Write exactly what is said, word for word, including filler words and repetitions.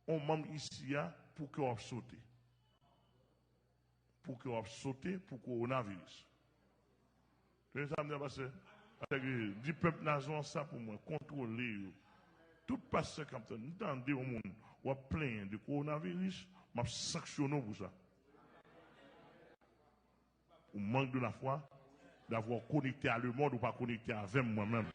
yon manm isi a pou kè w ap sote. Pou kè w ap sote pou kowonaviris. Tande sa m di a, pastè? Pastè Gilles, di pèp Nazon an sa pou mwen, kontwole yo. Tout pastè k ap tann, m tande yon moun w ap plenyen de kowonaviris, m ap sanksyone w pou sa. Ou mank de lafwa, d'avoir connecté à le monde, ou pa konekte avè m mwen menm.